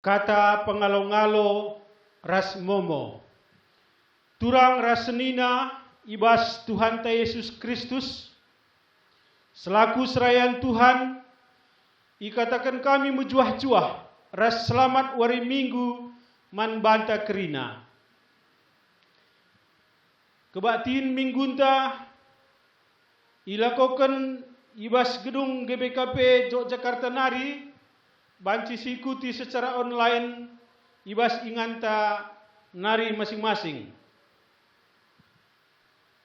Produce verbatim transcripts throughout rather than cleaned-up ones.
Kata pengalo-ngalo ras momo. Turang ras senina i bas Tuhanta Yesus Kristus, selaku serayan Tuhan, ikataken kami mejuah-juah ras selamat wari Minggu man banta kerina. Kebaktin Minggunta ilakoken i bas gedung G B K P Jogjakarta nari, banci siikuti secara online i bas inganta nari masing-masing.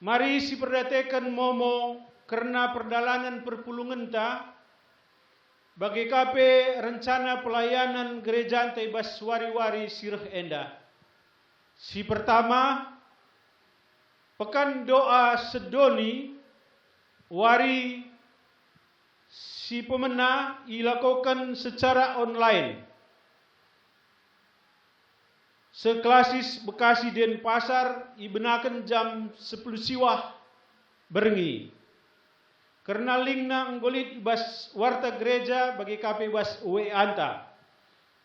Mari siperdiateken momo kerna perdalanen perpulungenta, bage ka pe rencana pelayanan gerejanta i bas wari-wari si reh enda. Si pertama, Pekan Doa Sedoni, wari si pemena ilakoken secara online. Seklasis Bekasi Denpasar ibenaken jam sepuluh siwah berngi. Kerna linkna enggo lit i bas warta gereja bage ka pe i bas W A-nta.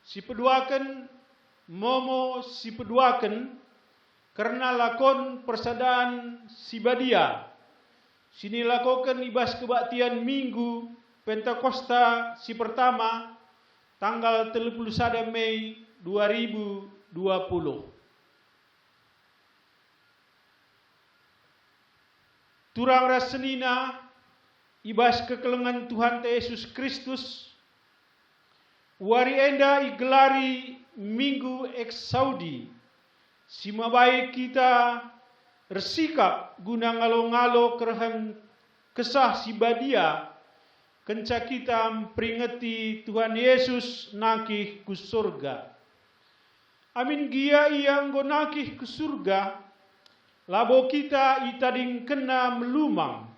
Sipeduaken, momo sipeduaken kerna lakon persadan si badia, si nilakoken i bas kebaktian Minggu Pentakosta si pertama, tanggal telu puluh sada Mei dua ribu dua puluh. Turang ras senina, i bas kekelengen Tuhanta Yesus Kristus, wari enda igelari Minggu Exaudi, si mabai kita ersikap guna ngalo-ngalo kerehen Kesah Si Badia kenca kita mperingeti Tuhan Yesus nangkih ku Surga. Amin gia Ia enggo nangkih ku Surga, labo kita itadingkenNa melumang.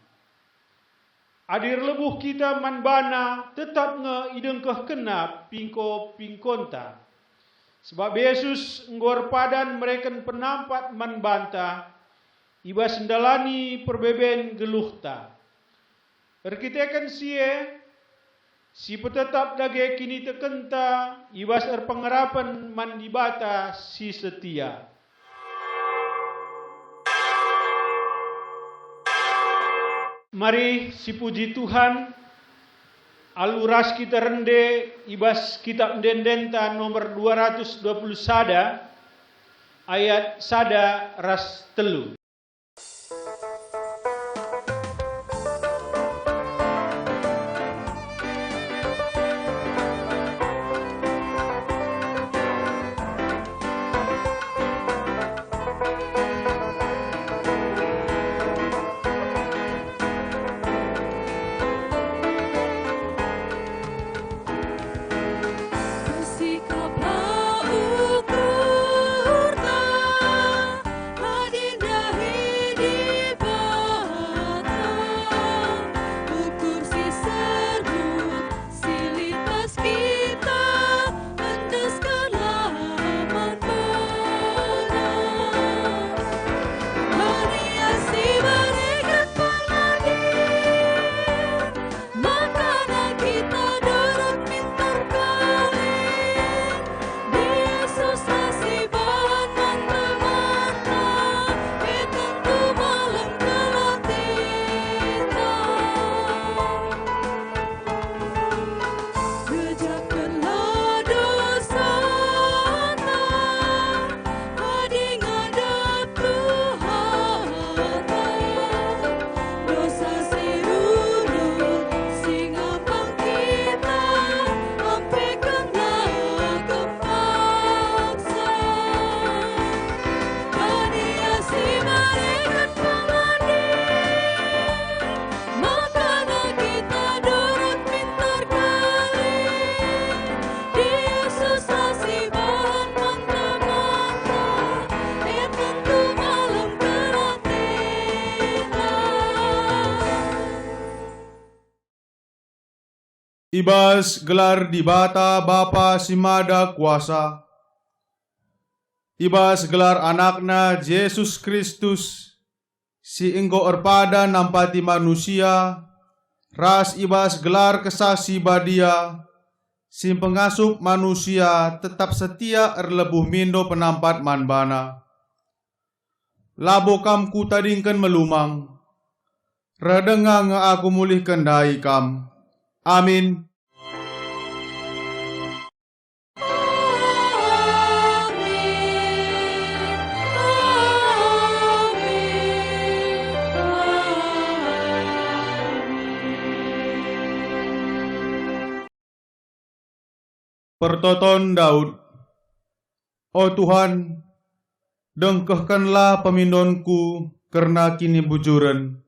Adi erlebuh kita man baNa, tetap nge idengkehkenNa pingko-pingkonta. Sebab Yesus enggo erpadan mereken penampat man banta, i bas ndalani perbeben geluhta. Erkiteken si e, sipetetap dage kinitekenta i bas erpengarapen man Dibata si setia. Mari sipuji Tuhan, alu ras kita rende i bas Kitab Ende-endenta nomor dua ratus dua puluh sada, ayat sada ras telu. Sikaplah ukurta, adi ndahi Dibata, ukur si serngut, si lipas kita endeskenlah man bana. Bani si mereken pengadi, makana kita dorot minter kari. Yesus si ban man temanta, e tentu malem kelatinta. Gejakenlah dosanta, adi ngadap Tuhanta. Dosa si rundut si ngampang kita, ampekenlah kepaksa. Bani si mereken pengadi, makana kita dorot minter kari. Yesus si ban man temanta, e tentu malem kelatinta. I bas gelar Dibata Bapa si Mada Kuasa, i bas gelar AnakNa Jesus Kristus, si enggo erpadan nampati manusia, ras i bas gelar Kesah Si Badia, si mpengasup manusia tetap setia erlebuh mindo penampat man baNa. Labo Kam kutadingken melumang. Reh denga nge aku mulihken ndai Kam. Amin. Pertoton Daud. O Tuhan, dengkehkenlah pemindonku kerna kinibujuren.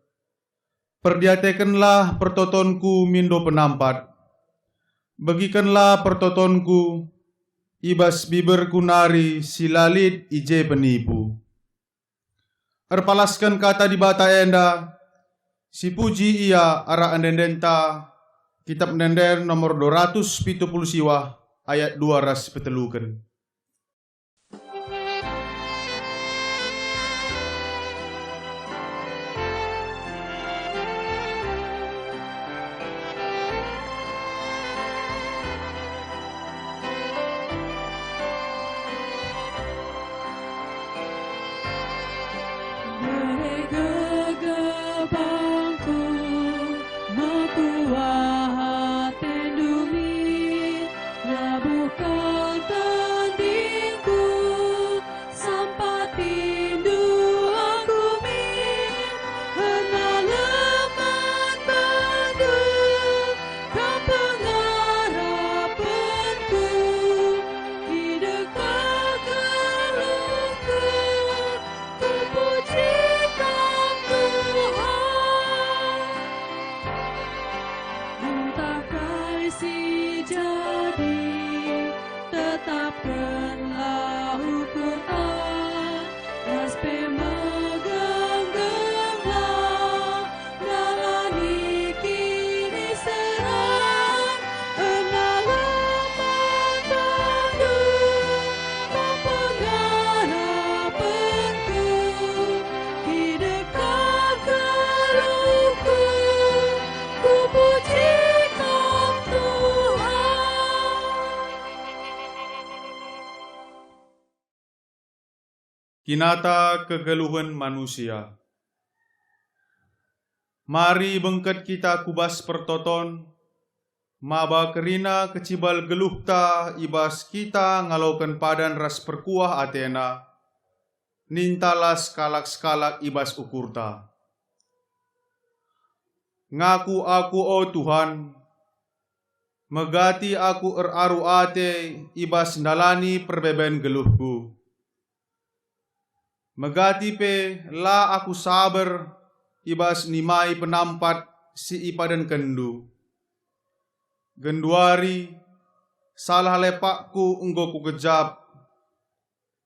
Perdiatekenlah pertotonku mindo penampat. Begikenlah pertotonku i bas biberku nari si la lit i je penipu. Erpalasken kata Dibata enda, sipuji ia arah ende-endenta, Kitap Ende-enden nomor dua ratus pitu puluh siwah, ayat dua ras peteluken. Bere gegebangku, mekuah atendu min, labuhken tendingku, sampatindu aku min, erna leman bandu. Kam pengarapenku, i dekah geluhku, kupuji Kam, Tuhan. Ntah kai si jadi, tetapkenlah ukurta, ras pe megenggenglah ngalani kiniseran, erna leman bandu, Kam pengarapenku, i dekah geluhku, kupuji Kam, Tuhan. Kinata kegeluhen manusia. Mari bengket kita ku bas pertoton, maba kerina kecibal geluhta i bas kita ngaloken padan ras perkuah atena, ninta la sekalak-sekalak i bas ukurta. Ngaku aku, o Tuhan, megati aku eraru ate i bas ndalani perbeben geluhku. Megati pe la aku saber i bas nimai penampat si ipadankenNdu. Genduari, salah lepakku enggo kukejap,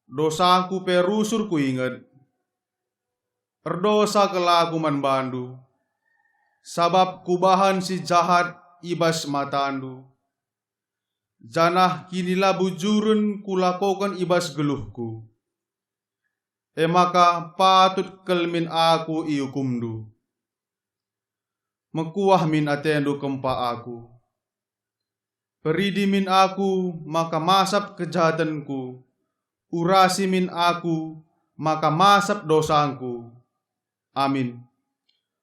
dosangku pe rusur kuinget. Erdosa kal aku man bandu, sabap kubahan si jahat i bas matandu, janah kinilabujuren kulakoken i bas geluhku. E maka patut kal min aku iukumndu. Mekuah min atendu kempak aku. Peridi min aku maka masap kejahatenku, urasi min aku maka masap dosangku. Amin.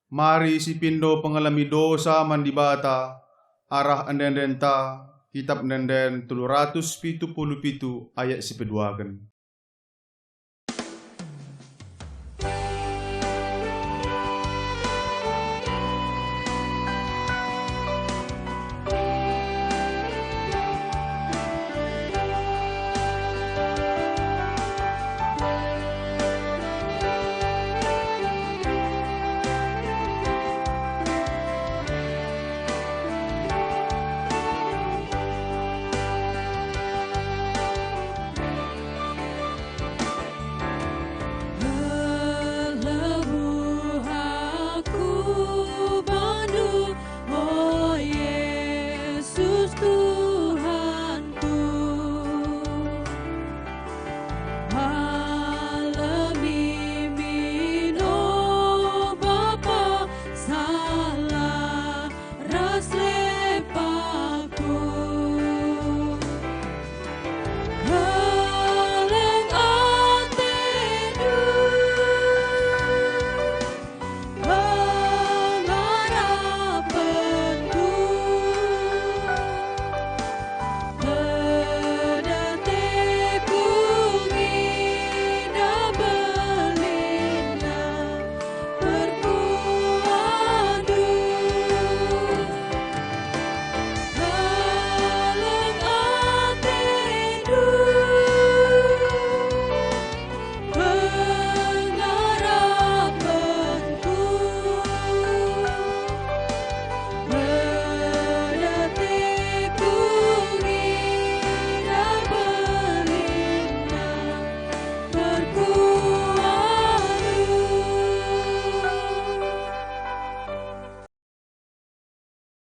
Mari sipindo pengalemi dosa man Dibata arah ende-endenta, Kitap Ende-enden telu ratus pitu puluh pitu ayat si peduaken.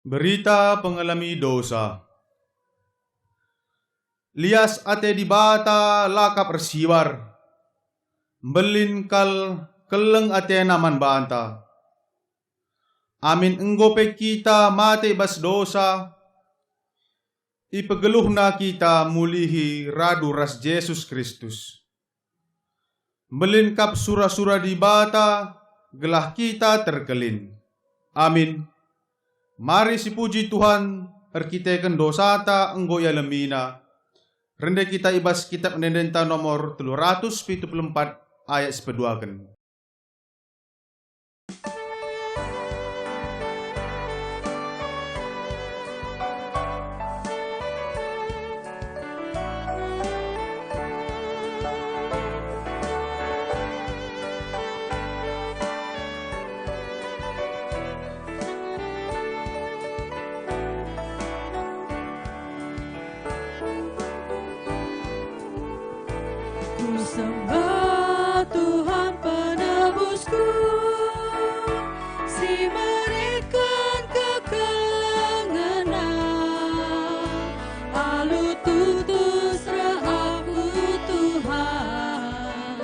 Berita pengalemi dosa. Lias ate Dibata la kap ersiwar, mbelin kal keleng atena man banta. Amin enggo pe kita mate i bas dosa, ipegeluhNa kita mulihi radu ras Jesus Kristus. Mbelin kap sura-sura Dibata gelah kita terkelin. Amin. Mari sipuji Tuhan erkiteken dosata enggo ialemiNa. Rende kita i bas Kitap Ende-endenta nomor telu ratus pitu puluh empat ayat sipeduaken. Kusembah Tuhan penebusku, si mereken kekelengenna. Alu tutus reh aku, Tuhan,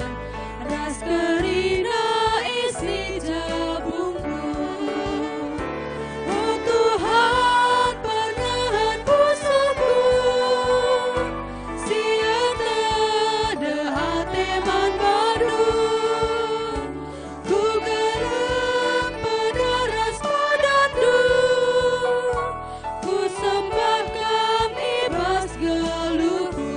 ras kerina isi jabungku. O Tuhan, pernehet pusuhku, si ertedeh ate man bandu. Kugerem peda ras padanNdu, kusembah Kam i bas geluhku.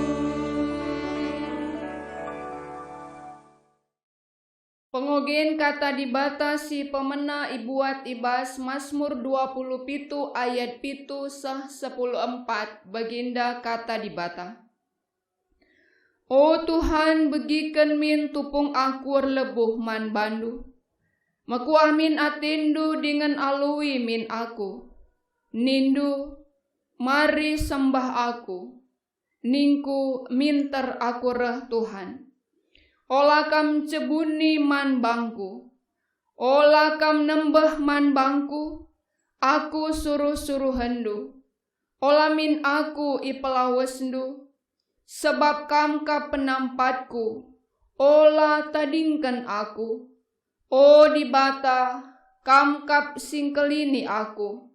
Pengogen Kata Dibata si pemena ibuat i bas Masmur dua puluh pitu ayat pitu seh sepuluh empat, beginda Kata Dibata. O Tuhan, begiken min tupung aku erlebuh man bandu. Mekuah min atendu dingen alui min aku. Nindu, "Mari sembah aku." Ningku, "Minter aku reh, Tuhan. Ola kam cebuni man bangku. Ola kam nembeh man bangku, aku suruh-suruhenndu. Ola min aku ipelawesndu, sebab kam kap penampatku. Ola tadingken aku. O Dibata, Kam kap si ngkelini aku.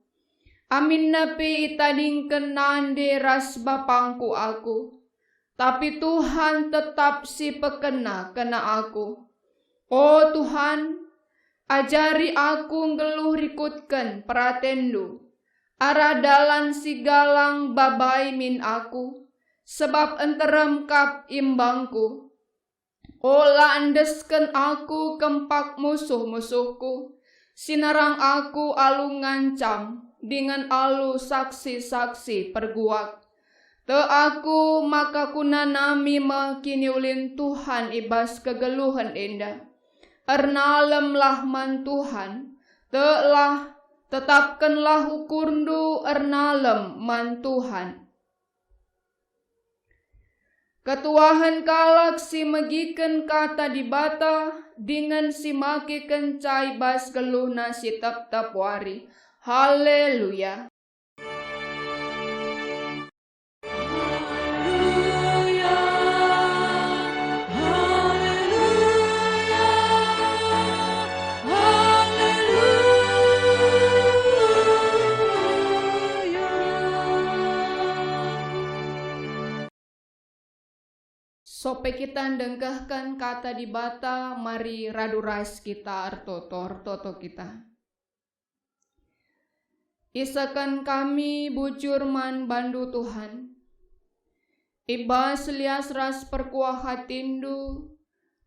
Aminna pe itadingken nande ras bapangku aku, tapi Tuhan tetap si pekena-kena aku. O Tuhan, ajari aku nggeluh rikutken peratenNdu. Arah dalan si galang babai min aku, sebab nterem kap imbangku. Ola endesken aku kempak musuh-musuhku, si nerang aku alu ngancam dingen alu saksi-saksi perguak. Tek aku maka kunanami me kiniulin Tuhan i bas kegeluhen enda. Ernalemlah man Tuhan, teklah, tetapkenlah ukurndu ernalem man Tuhan. Ketuahen kalak si megiken Kata Dibata dingen si make kenca i bas geluhna si tep-tep wari. Haleluya! Haleluya, haleluya, haleluya. Sope kita ndengkehken Kata Dibata, mari radu ras kita ertoto, ertoto kita. Isehken kami bujur man bandu, Tuhan. I bas lias ras perkuah atindu,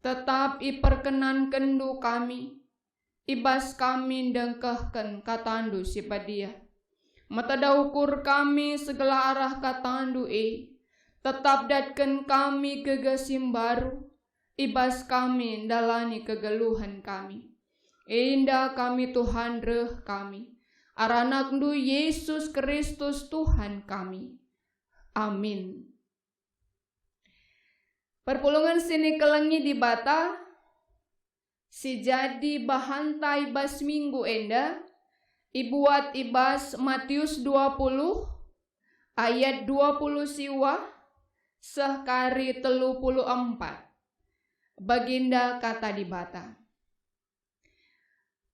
tetap iperkenankenndu kami, i bas kami ndengkehken katandu si badia. Meteda ukur kami segelah arah katandu e, tetap datken kami gegeh si mbaru, i bas kami ndalani kegeluhen kami. Enda kami, Tuhan, reh kami. Arah AnakNdu, Yesus Kristus, Tuhan kami. Amin. Perpulungen si nikelengi Dibata, si jadi bahanta i bas minggu enda, Ibuat i bas Matius dua puluh ayat dua puluh siwah seh kari telu puluh empat. Baginda Kata Dibata.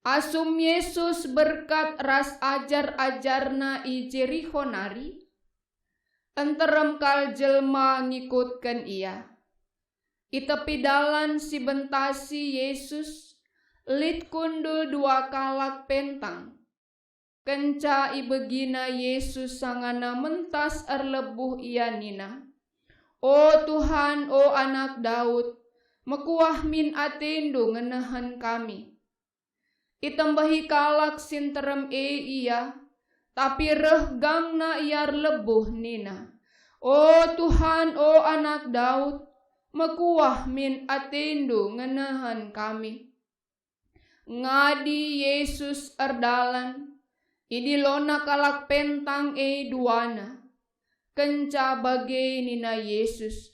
Asum Jesus berkat ras ajar-ajarNa i Jeriho nari, nterem kal jelma ngikutken Ia. I tepi dalan si bentasi Jesus, lit kundul dua kalak pentang. Kenca ibegina Jesus sangana mentas erlebuh ia nina, "O Tuhan, o Anak Daud, mekuah min atendu ngenehen kami." Itembehi kalak si nterem e ia, tapi reh gangna ia erlebuh nina, "O Tuhan, o Anak Daud, mekuah min atendu ngenehen kami." Ngadi Jesus erdalan, idilona kalak pentang e duana. Kenca bage nina Jesus,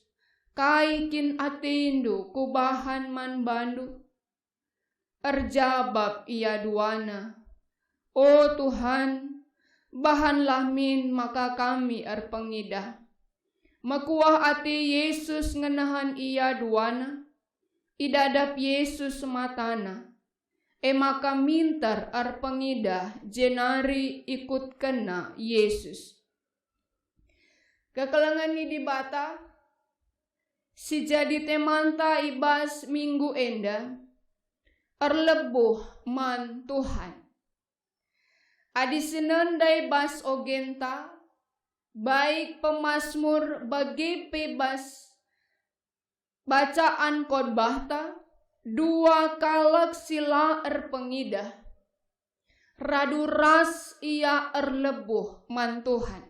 "Kai kin atendu kubahan man bandu?" Erjabap ia duana, "O Tuhan, bahanlah min maka kami erpengidah." Mekuah ate Jesus ngenehen ia duana. Idadap Jesus matana, e maka minter erpengidah jenari ikutkenna Jesus. Kekelengen ni Dibata, si jadi temanta i bas minggu enda, erlebuh man Tuhan. Adi sinen ndai bas ogenta, baik pemasmur bage pe bas bacaan khotbahta, dua kalak si la erpengidah, radu ras ia erlebuh man Tuhan.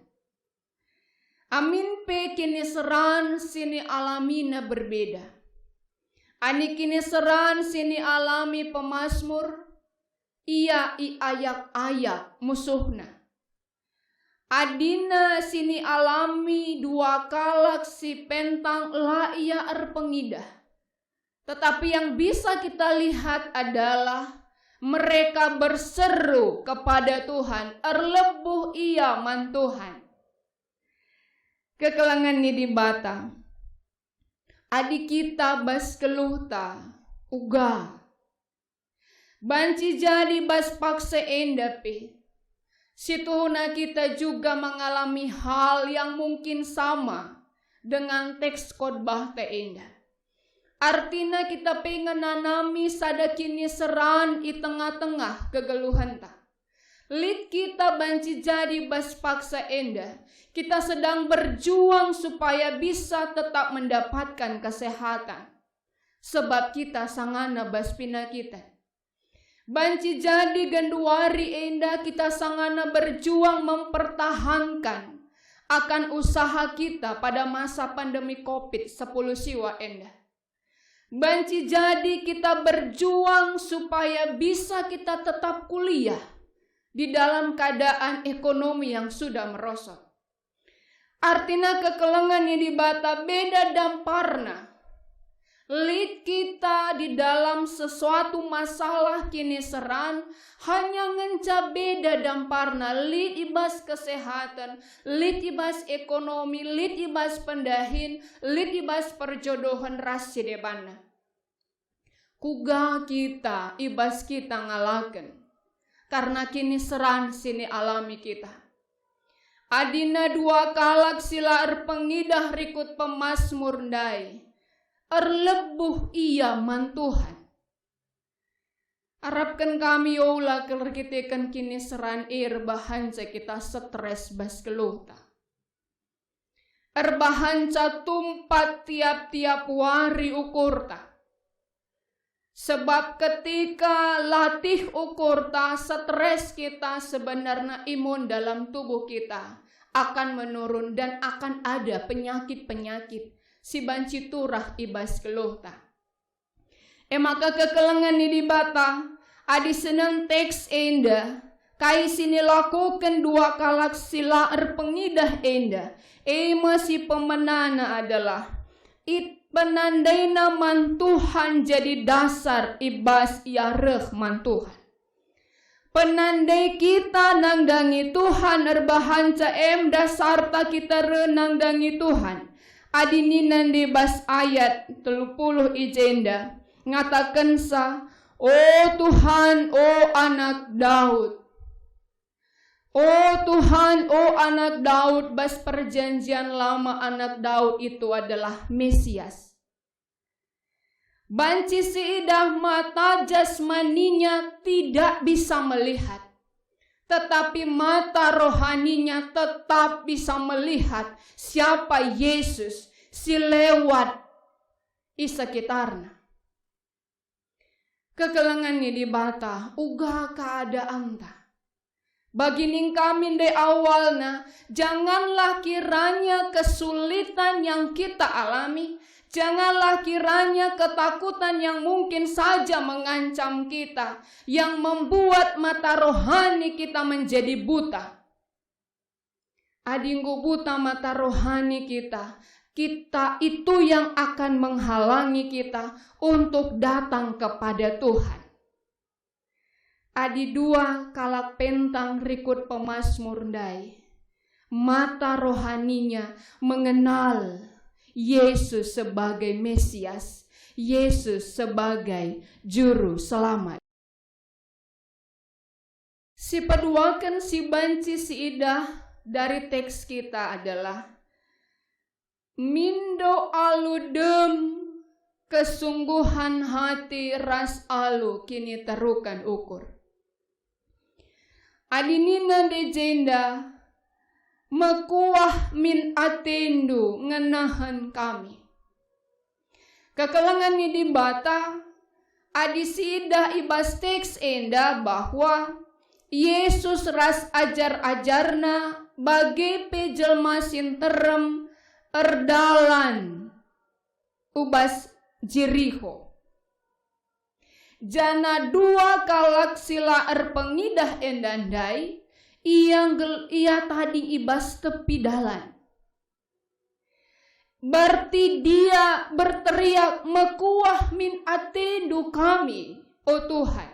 Amin pe kiniseran si nialamina berbeda. Ani kiniseran si nialami pemasmur, ia iayak-ayak musuhna. Adina si nialami dua kalak si pentang la ia erpengidah. Tetapi yang bisa kita lihat adalah mereka berseru kepada Tuhan, erlebuh ia man Tuhan. Kekelengen ni Dibata. Adi kita bas keluhta, uga. Banci jadi bas paksa enda pe. Situhuna kita juga mengalami hal yang mungkin sama dengan teks khotbahta enda. Artina kita pe ngenanami sada kiniseran i tengah-tengah kegeluhenta. Lit kita banci jadi bas paksa enda, kita sedang berjuang supaya bisa tetap mendapatkan kesehatan. Sebab kita sangana bas penakiten. Banci jadi genduari enda kita sangana berjuang mempertahankan akan usaha kita pada masa pandemi covid sepuluh siwa enda. Banci jadi kita berjuang supaya bisa kita tetap kuliah di dalam keadaan ekonomi yang sudah merosot. Artina kekelengen ni Dibata beda damparna. Lit kita di dalam sesuatu masalah kiniseran, hanya ngenca beda damparna, lit i bas kesehatan, lit i bas ekonomi, lit i bas pendahin, lit i bas perjodohen ras si debanna. Kuga kita i bas kita ngalaken karna kiniseran si nialami kita? Adina dua kalak si la erpengidah rikut pemasmur ndai, erlebuh ia man Tuhan. Arapken kami ola erkiteken kiniseran e erbahanca kita stres bas keluhta. Erbahanca tumpat tiap-tiap wari ukurta. Sebab ketika latih ukurta, stres kita, sebenarnya imun dalam tubuh kita akan menurun dan akan ada penyakit-penyakit si banci turah i bas keluhta. E maka kekelengen ni Dibata, adi senen teks enda, kai si nilakoken dua kalak si la erpengidah enda, e me si pemenana adalah, it penandaina man Tuhan jadi dasar i bas ia reh man Tuhan. Penandai kita nandangi Tuhan erbahanca em dasarta kita reh nandangi Tuhan. Adi nina ndai bas ayat telu puluh i jenda, ngatakensa, "O Tuhan, o Anak Daud." O Tuhan, o Anak Daud, bas Perjanjian Lama Anak Daud itu adalah Mesias. Banci siidah mata jasmaninya tidak bisa melihat, tetapi mata rohaninya tetap bisa melihat siapa Yesus si lewat i sekitarna. Kekelengen ni Dibata, uga keadaanta. Bagi ning kami ndai awalna, janganlah kiranya kesulitan yang kita alami, janganlah kiranya ketakutan yang mungkin saja mengancam kita, yang membuat mata rohani kita menjadi buta. Adi enggo buta mata rohani kita, kita itu yang akan menghalangi kita untuk datang kepada Tuhan. Adi dua kalak pentang rikut pemasmur ndai, mata rohaninya mengenal Yesus sebagai Mesias, Yesus sebagai Juru Selamat. Si peduaken si banci siidah dari teks kita adalah mindo alu dem kesungguhan hati ras alu kiniteruken ukur. Adi nina ndai jenda, "Mekuah min atendu ngenehen kami." Kekelengen ni Dibata, adi siidah i bas teks enda bahwa Yesus ras ajar-ajarNa bage pe jelma si nterem erdalan u bas Jeriho. Janah dua kalak si la erpengidah enda ndai, ia ngel-, ia tading i bas tepi dalan. Berarti dia berteriak, "Mekuah min atendu kami, o Tuhan."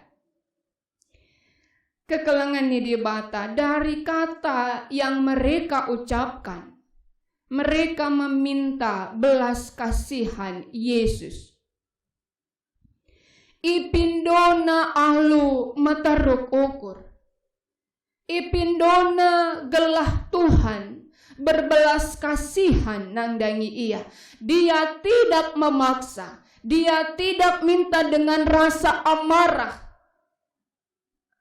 Kekelengen ni Dibata, dari kata yang mereka ucapkan, mereka meminta belas kasihan Yesus. Ipindona alu meteruk ukur. Ipindona gelah Tuhan berbelas kasihan nandangi ia. Dia tidak memaksa. Dia tidak minta dengan rasa amarah.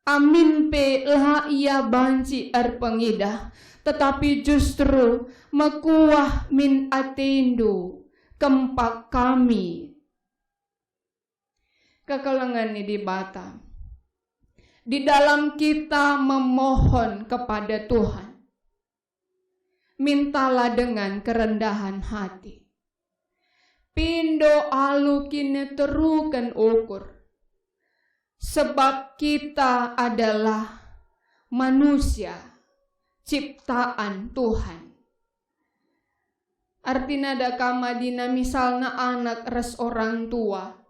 Amin pe la ia banci erpengidah, tetapi justru, "Mekuah min atendu, kempak kami." Kekelengen ni Dibata. Di dalam kita memohon kepada Tuhan, mintalah dengan kerendahan hati. Pindo alu kiniteruken ukur, sebab kita adalah manusia ciptaan Tuhan. Artina da kam adina misalna anak ras orang tua.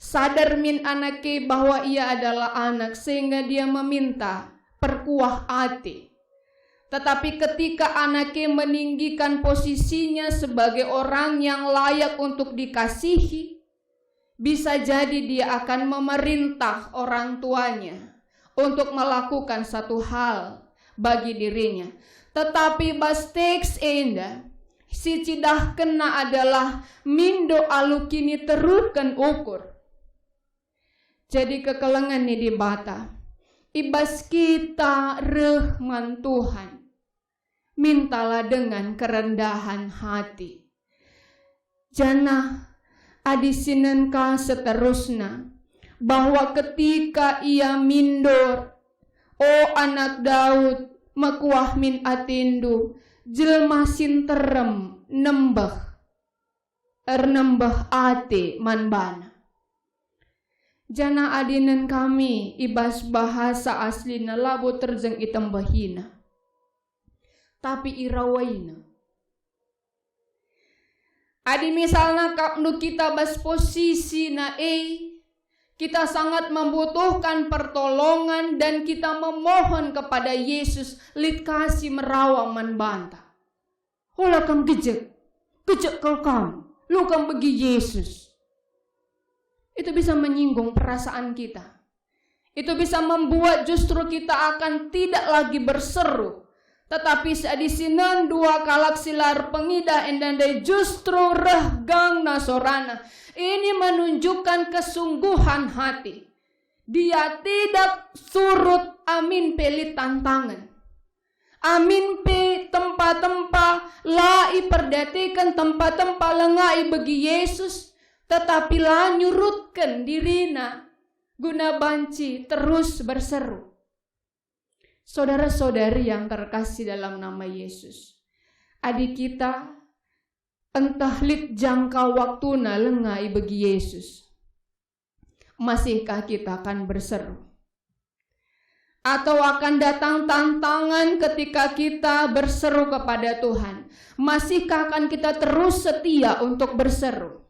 Sadar min anak e bahwa ia adalah anak, sehingga dia meminta perkuah ate. Tetapi ketika anak e meninggikan posisinya sebagai orang yang layak untuk dikasihi, bisa jadi dia akan memerintah orang tuanya untuk melakukan satu hal bagi dirinya. Tetapi bas teks enda, si cidahkenna adalah mindo alu kiniteruken ukur. Jadi kekelengen ni Dibata, i bas kita reh man Tuhan, mintalah dengan kerendahan hati. Janah adi sinen ka seterusna, bahwa ketika ia mindo, "O anak Daud, mekuah min atendu," jelma si nterem nembeh, ernembeh ate man bana. Janah adinen kami i bas bahasa aslina labo terjeng itembehina, tapi irawaina. Adi misalna akapndu kita bas posisina e, Kita sangat membutuhkan pertolongan dan kita memohon kepada Yesus lit ka si merawa man banta. Ola kam gejek, gejek kal kam, la kam begi Yesus. Itu bisa menyinggung perasaan kita. Itu bisa membuat justru kita akan tidak lagi berseru. Tetapi seadi sinen dua kalak si la erpengidah enda ndai justru reh gangna sorana. Ini menunjukkan kesungguhan hati. Dia tidak surut amin pe lit tantangen. Amin pe tempa-tempa la iperdatiken, tempa-tempa langa ibegi Yesus, tetapi la nyurutken dirina guna banci terus berseru. Saudara-saudari yang terkasih dalam nama Yesus, adi kita ntah lit jangka waktuna langa ibegi Yesus, masihkah kita akan berseru? Atau akan datang tantangan ketika kita berseru kepada Tuhan? Masihkah akan kita terus setia untuk berseru?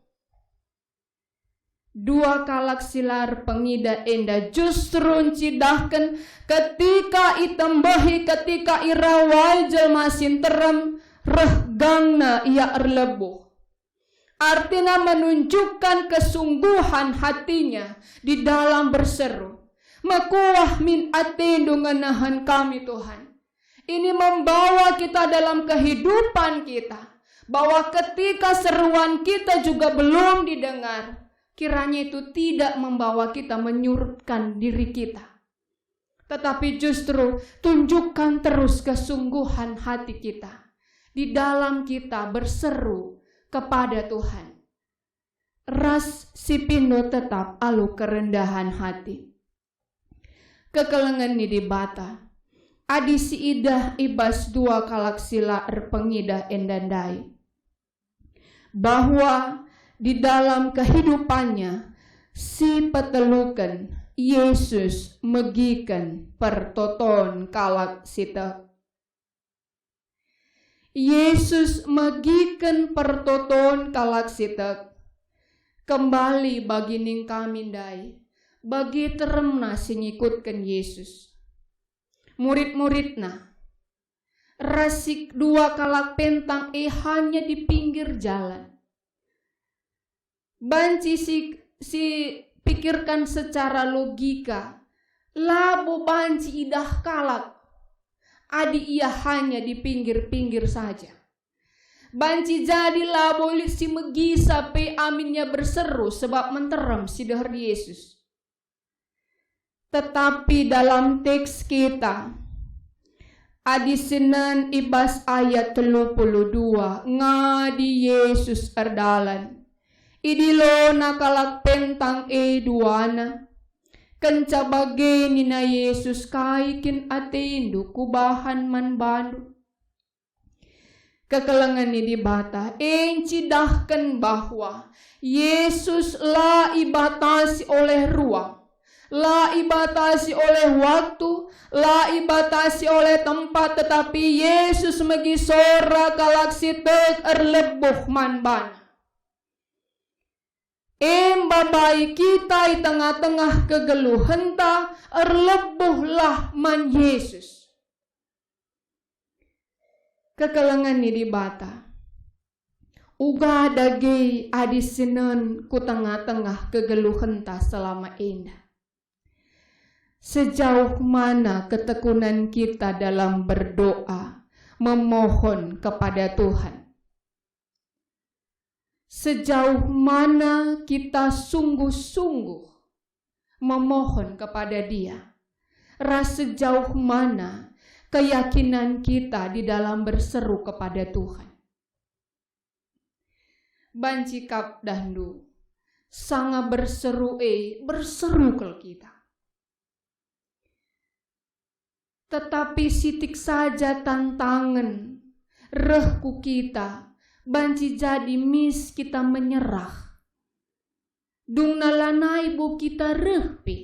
Dua kalak si la erpengidah enda justru ncidahken ketika itembehi, ketika irawai jelma si nterem, reh gangna ia erlebuh. Artina menunjukkan kesungguhan hatinya di dalam berseru. Mekuah min atendu ngenehen kami, Tuhan. Ini membawa kita dalam kehidupan kita, bahwa ketika seruan kita juga belum didengar, kiranya itu tidak membawa kita menyurutkan diri kita. Tetapi justru tunjukkan terus kesungguhan hati kita di dalam kita berseru kepada Tuhan. Ras si pindo tetap alu kerendahan hati. Kekelengen ni Dibata, adi siidah i bas dua kalak si la erpengidah enda ndai, bahwa di dalam kehidupannya si peteluken Yesus megiken pertoton kalak si tek. Yesus megiken pertoton kalak si tek. Kembali bagi ningkami ndai, bagi teremna si ngikutken Yesus. Murid-muridna, ras si dua kalak pentang e hanya di pinggir jalan. Banci si, si pikirkan secara logika, labo banci idah kalak adi ia hanya di pinggir-pinggir saja. Banci jadi labo lit si megisa pe aminna berseru sebab menterem si deher Yesus. Tetapi dalam teks kita, adi sinen i bas ayat telu puluh dua, ngadi Yesus erdalan. Idilona kalak pentang e duana. Kenca bage nina Yesus, "Kai kin atendu kubahan man bandu?" Kekelengen ni Dibata e ncidahken bahwa Yesus la ibatasi oleh ruang, la ibatasi oleh waktu, la ibatasi oleh tempat, tetapi Yesus megi sora kalak si tek erlebuh man baNa. E mbabai kita i tengah-tengah kegeluhenta, erlebuhlah man Yesus. Kekelengen ni Dibata. Uga dage adi sinen ku tengah-tengah kegeluhenta selama enda. Sejauh mana ketekunan kita dalam berdoa, memohon kepada Tuhan? Sejauh mana kita sungguh-sungguh memohon kepada Dia, ras sejauh mana keyakinan kita di dalam berseru kepada Tuhan. Banci kap dahndu, sanga berseru e, berseru kal kita. Tetapi sitik saja tantangen reh ku kita, banci jadi mis kita menyerah. Dungna lanai bo kita reh pe.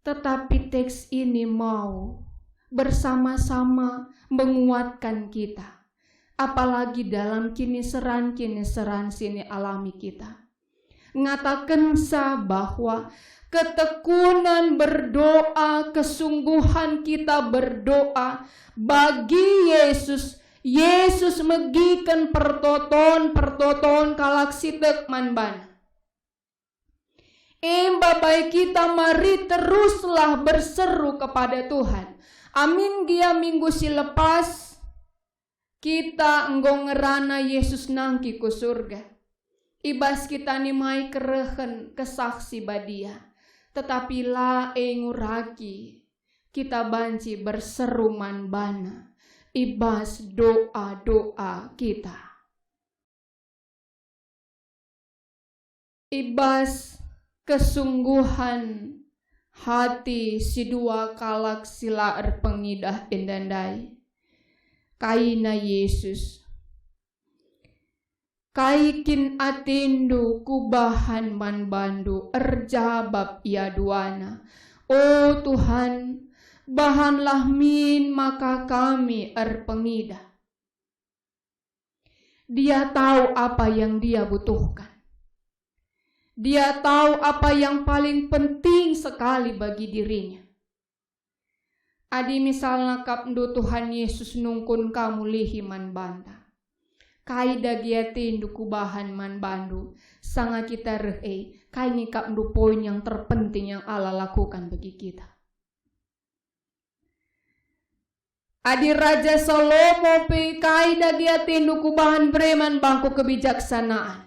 Tetapi teks ini mau bersama-sama menguatkan kita, apalagi dalam kiniseran-kiniseran si nialami kita. ngatakenca bahwa ketekunen berdoa, kesungguhan kita berdoa bagi Yesus, Yesus megiken pertoton-pertoton kalak si tek man baNa. Emba bai kita mari teruslah berseru kepada Tuhan. Amin gia minggu si lepas, kita enggo ngerana Yesus nangkih ku Surga. I bas kita nimai kerehen Kesah Si Badia, tetapi la e nguraki kita banci berseru man baNa i bas doa-doa kita. I bas kesungguhan hati si dua kalak si la erpengidah enda ndai, kaina Yesus, "Kai kin atendu kubahan man baNdu?" Erjabap ia duana, "O Tuhan, bahanlah min maka kami erpengidah." Dia tahu apa yang dia butuhkan. Dia tahu apa yang paling penting sekali bagi dirinya. Adi misalna kapndu Tuhan Yesus nungkun ka mulihi man banta, "Kai dage atendu kubahan man bandu?" Sanga kita reh e, kai nge kapndu poin yang terpenting yang Allah lakukan bagi kita? Adi Raja Salomo pe, "Kai dage atendu kubahan bere man bangku kebijaksanaan?"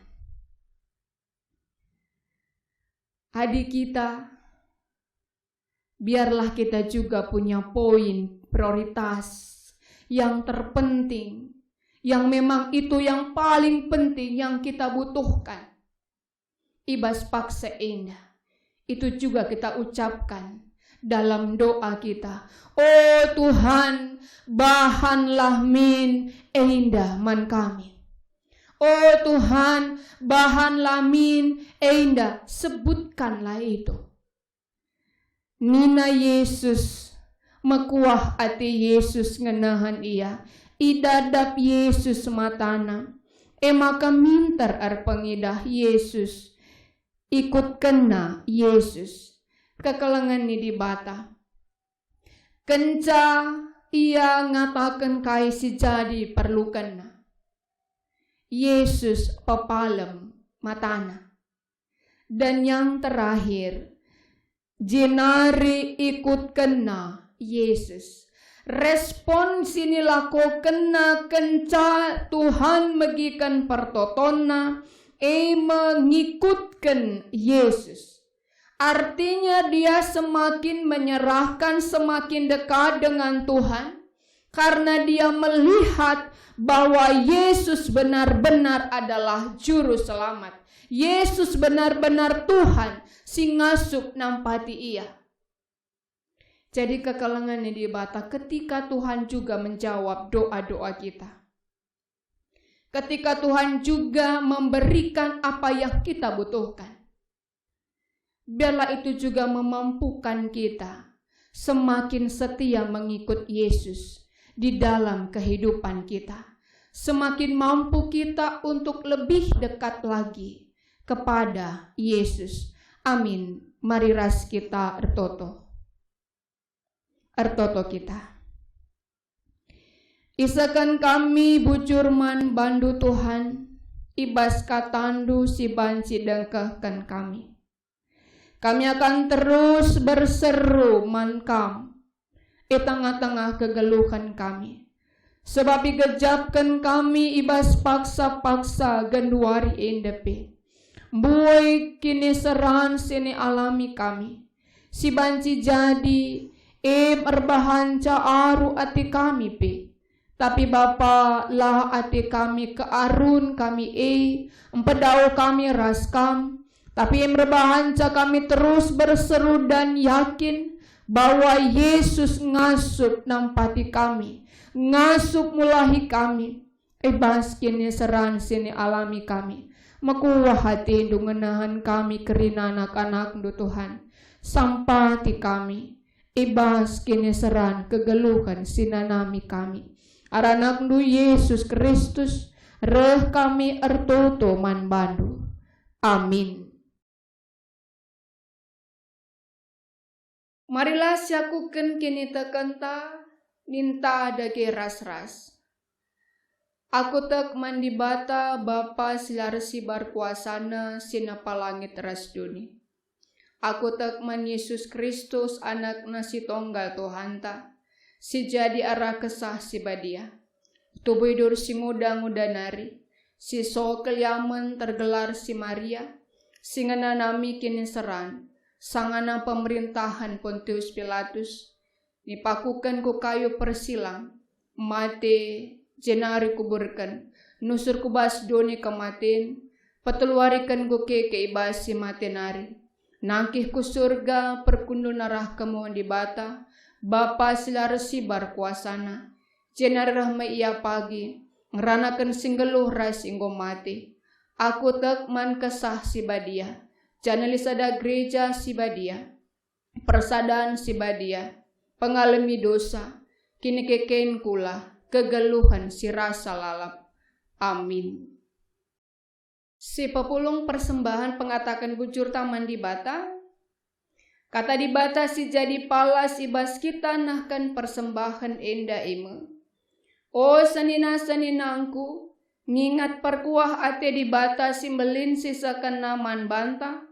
Adi kita, biarlah kita juga punya poin prioritas yang terpenting, yang memang itu yang paling penting yang kita butuhkan. I bas paksa enda, itu juga kita ucapkan dalam doa kita, "O Tuhan, bahanlah min enda man kami. O Tuhan, bahanlah min enda," sebutkanlah itu. Nina Yesus, mekuah ate Yesus ngenehen ia, idadap Yesus matana. E maka minter erpengidah Yesus, ikutkenna Yesus. Kekelengen ni Dibata. Kenca ia ngataken kai si jadi perlukenna, Yesus pepalem matana. Dan yang terakhir, jenari ikutkenna Yesus. Respon si nilakokenna kenca Tuhan megiken pertotonna, e me ngikutken Yesus. Artinya, dia semakin menyerahkan, semakin dekat dengan Tuhan, karena dia melihat bahwa Yesus benar-benar adalah Juru Selamat. Yesus benar-benar Tuhan si ngasup nampati ia. Jadi, kekelengen ni Dibata, ketika Tuhan juga menjawab doa-doa kita, ketika Tuhan juga memberikan apa yang kita butuhkan, biarlah itu juga memampukan kita semakin setia mengikut Yesus di dalam kehidupan kita. Semakin mampu kita untuk lebih dekat lagi kepada Yesus. Amin. Mari ras kita ertoto. Ertoto kita. Isehken kami bujur man bandu, Tuhan, i bas katandu si banci dengkehken kami. Kami akan terus berseru man Kam i tengah-tengah kegeluhen kami, sebab igejapken kami i bas paksa-paksa genduari enda pe. Mbue kiniseran si nialami kami, si banci jadi, e erbahanca aru ate kami pe. Tapi Bapa, la ate kami kearun kami e, mpedau kami ras Kam, tapi erbahanca kami terus berseru dan yakin bahwa Yesus ngasup nampati kami, ngasup mulahi kami, i bas kiniseran si nialami kami. Mekuah ateNdu ngenehen kami kerina anak-anakNdu, Tuhan. Sampati kami, i bas kiniseran kegeluhen si nanami kami. Arah AnakNdu Yesus Kristus, reh kami ertoto man bandu. Amin. Marilah siakuken kinitekenta, ninta dage ras-ras. Aku tek man Dibata, Bapa si la ersibar kuasaNa si nepa langit ras doni. Aku tek man Yesus Kristus, AnakNa si tonggal Tuhanta, si jadi arah Kesah Si Badia. Tubuh idur si nguda-nguda nari, si so keliamen tergelar si Maria, si ngenanami kiniseran, sangana pemerintahen Pontius Pilatus, nipakuken ku kayu persilang, mate, jenari kuburken, nusur ku bas doni kematen, peteluariken ku keke i bas si mate nari. Nangkih ku Surga, perkundul narah kemuhen Dibata, Bapa si la ersibar kuasaNa, jenari reh me Ia pagi, ngeranaken si nggeluh ras si enggo mate. Aku tek man Kesah Si Badia, janah lit sada Gereja Si Badia, persadan Si Badia, pengalemi dosa, kinikeken kula, kegeluhen si rasa lalap. Amin. Si pepulung persembahen pengataken bujurta man Dibata. Kata Dibata si jadi palas i bas kita nehken persembahen enda e me, "O senina-seninangku, ngingat perkuah ate Dibata si mbelin si sekenna man banta,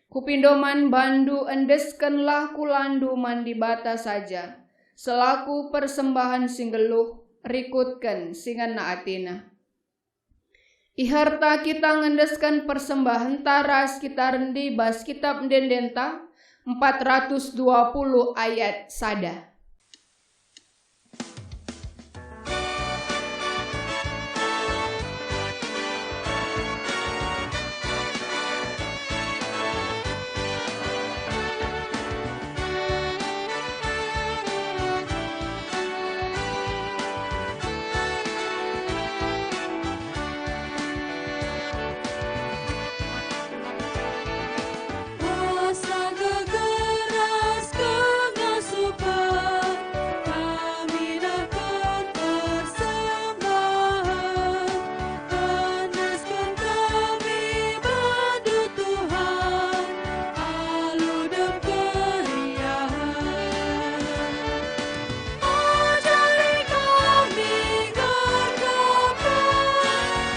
kupindo man bandu endeskenlah kulandu man Dibata saja, selaku persembahen si nggeluh, rikutken si ngena ateNa." Iherta kita ngendesken persembahenta ras kita rendi bas Kitap Ende-endenta empat ratus dua puluh ayat sada. Rasa geger ras kengasupen kami nehken persembahen, endesken kami bandu Tuhan, alu dem keriahen. Ajari kami nggeluhken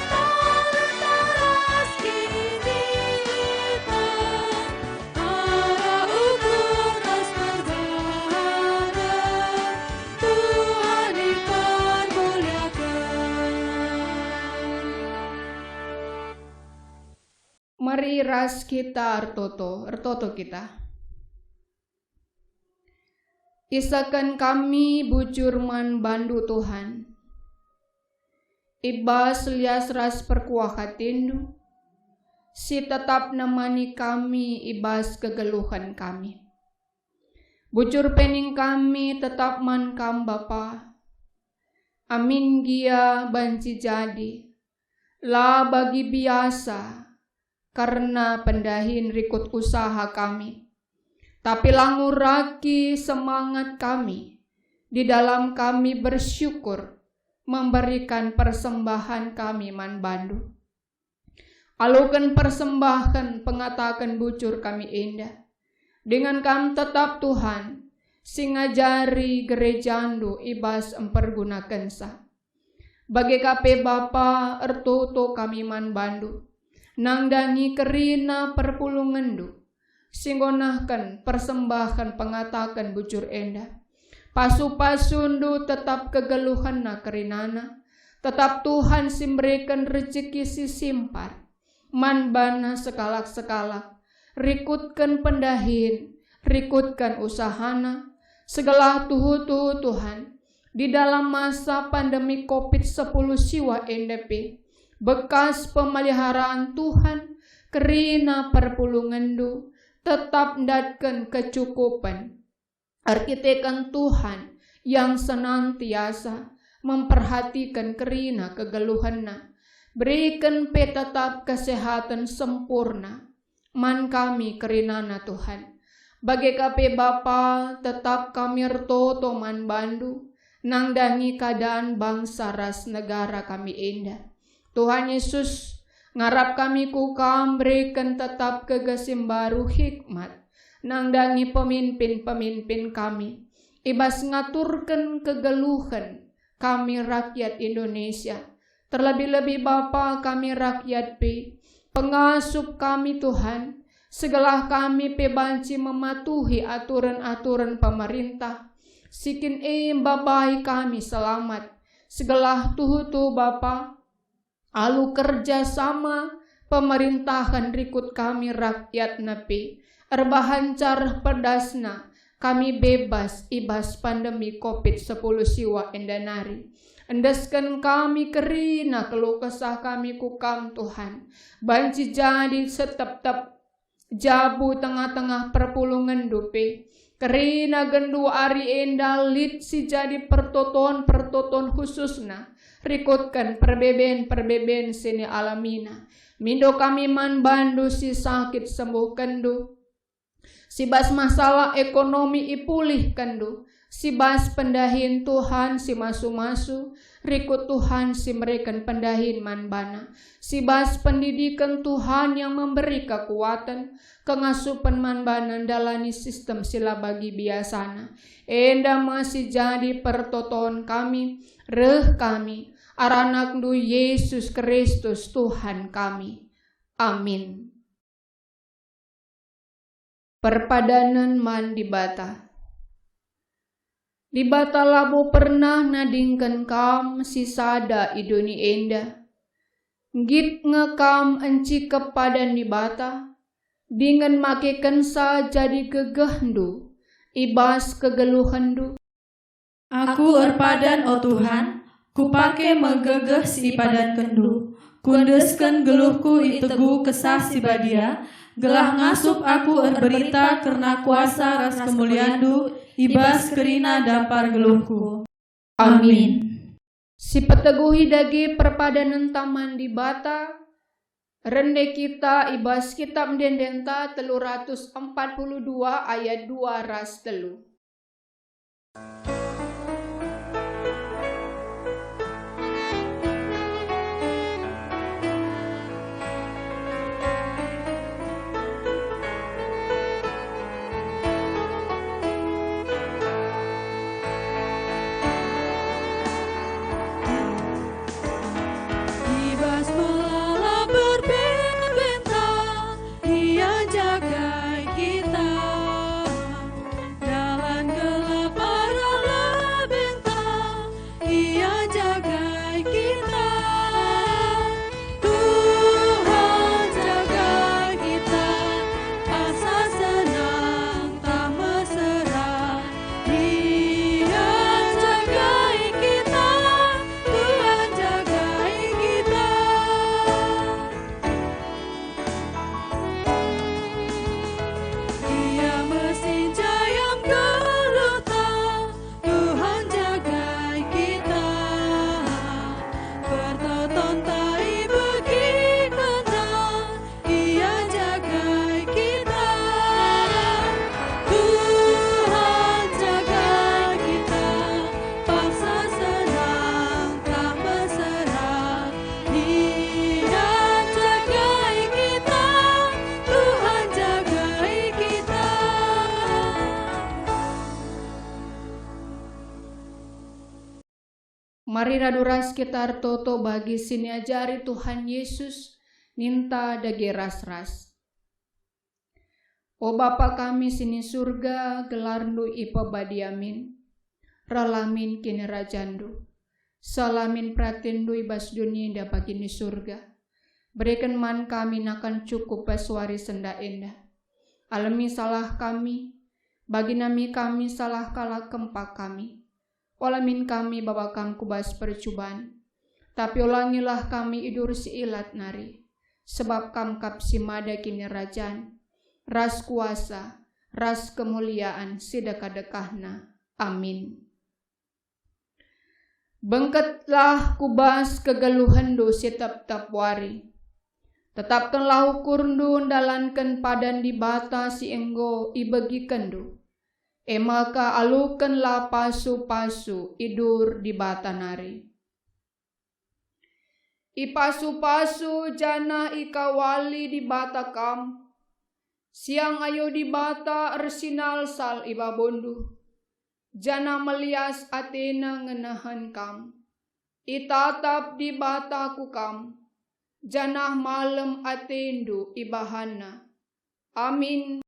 talenta ras kiniteken, arah ukur ras perbahanen Tuhan ipermuliaken. Mari ras kita ertoto, ertoto kita. Isaken kami bujur man bandu, Tuhan, i bas lias ras perkuah atendu, si tetap nemani kami i bas kegeluhen kami. Bujur pe ning kami tetap man Kam, Bapa. Amin gia banci jadi, la bagi biasa, kerna pendahin rikut usaha kami, tapi la nguraki semangat kami di dalam kami bersyukur memberikan persembahan kami man bandu. Aluken persembahen pengataken bujur kami enda, dingen Kam tetap Tuhan, si ngajari gerejandu i bas mpergunakenca. Bage ka pe Bapa, ertoto kami man bandu, nandangi kerina perpulungenndu, si enggo nehken persembahen pengataken bujur enda. Pasu-pasundu tetap kegeluhenna kerinana, tetap Tuhan si mbereken rejeki si simpar man bana sekalak-sekalak, rikutken pendahin, rikutken usahana, segelah tuhu-tuhu Tuhan, di dalam masa pandemi covid sepuluh siwah enda pe, bekas pemeliharaan Tuhan kerina perpulungenndu tetap ndatken kecukupen. Erkiteken Tuhan yang senantiasa memperhatiken kerina kegeluhenna, beriken pe tetap kesehatan sempurna man kami kerinana, Tuhan. Bage ka pe Bapa, tetap kami ertoto man bandu, nandangi keadaan bangsa ras negara kami enda. Tuhan Yesus, ngarap kami ku Kam beriken tetap kegeh si mbaru, hikmat, nandangi pemimpin-pemimpin kami, i bas ngaturken kegeluhen kami rakyat Indonesia, terlebih-lebih Bapa kami rakyat pe, pengasup kami Tuhan, segelah kami pe banci mematuhi aturen-aturen pemerintah, si kin e mbabai kami selamat, segelah tuhu-tuhu Bapa, alu kerja sama pemerintahen rikut kami rakyatna pe, erbahan careh pedasna, kami bebas i bas pandemi covid sepuluh siwa enda nari. Endesken kami kerina keluh kesah kami ku Kam, Tuhan. Banci jadi setep-tep jabu tengah-tengah perpulungenndu pe. Kerina genduari enda lit si jadi pertoton-pertoton khususna, rikutken perbeben-perbeben si nialamina. Mindo kami man bandu si sakit sembuhkenndu, si bas masalah ekonomi ipulihkenndu, si bas pendahin Tuhan si masu-masu, rikut Tuhan si mereken pendahin man bana, si bas pendidiken Tuhan yang memberi kekuatan, kengasupen man bana ndalani sistem si la bagi biasana. Enda me si jadi pertoton kami, reh kami, arah AnakNdu Yesus Kristus Tuhan kami. Amin. Perpadanen man Dibata. Dibata labo pernah nadingken kam si sada i doni enda. Nggit nge kam encikep padan Dibata, dingen makekensa jadi gegehndu i bas kegeluhenndu. Aku erpadan, o Tuhan, kupake me gegeh si ipadankenndu. Kuendesken geluhku i tegu Kesah Si Badia, gelah ngasup aku erberita kerna kuasa ras kemulianNdu i bas kerina dampar geluhku. Amin. Sipeteguhi dage perpadanenta man Dibata, rende kita i bas Kitab Ende-endenta telu ratus empat puluh dua ayat dua ras telu. I bas melala perbebenta, Ia jagai kita. Dalan gelap arah lebenta, Ia jagai kita. Tuhan jagai kita, paksa senang tah mesera. Ia jagai kita, Tuhan jagai kita. Ia mesinjai am geluhta, Tuhan jagai kita. Pertotonta ibegikenNa, Ia jagai kita. Tuhan jagai kita, paksa senang tah mesera. Ia jagai kita, Tuhan jagai kita. Mari radu ras kita ertoto bagi si niajari Tuhan Yesus, ninta dage ras-ras. O Bapa kami si ni Surga, gelarNdu ipebadia min. Rehlah min kinirajanNdu. Sehlah min peratenNdu i bas doni enda bagi ni Surga. Bereken man kami nakan cukup bas wari sendah enda. Alemi salah kami, bagi nami kami salah kalak kempak kami. Ola min kami baba Kam ku bas percuban, tapi olangilah kami idur si ilat nari, sebab Kam kap si mada kinirajan, ras kuasa, ras kemulian si dekah-dekahna. Amin. Bengketlah ku bas kegeluhenNdu si tep-tep wari. Tetapkenlah ukurNdu ndalanken padan Dibata si enggo ibegikenNdu. E maka alukenlah pasu-pasu i dur Dibata nari. Ipasu-pasu janah ikawali Dibata kam, Siang ayo Dibata ersinalsal i babondu, janah melias atena ngenehen kam. Itatap Dibata ku kam, janah malem atendu ibahanNa. Amin.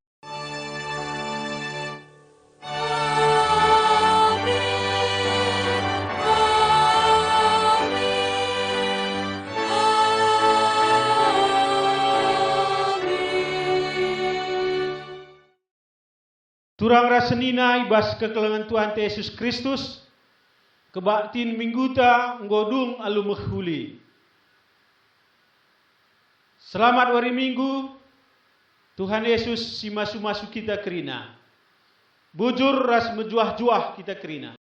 Turang ras senina i bas kekelengen Tuhanta Jesus Kristus, kebaktin mingguta enggo dung alu mehuli. Selamat wari Minggu, Tuhan Yesus si masu-masu kita kerina. Bujur ras mejuah-juah kita kerina.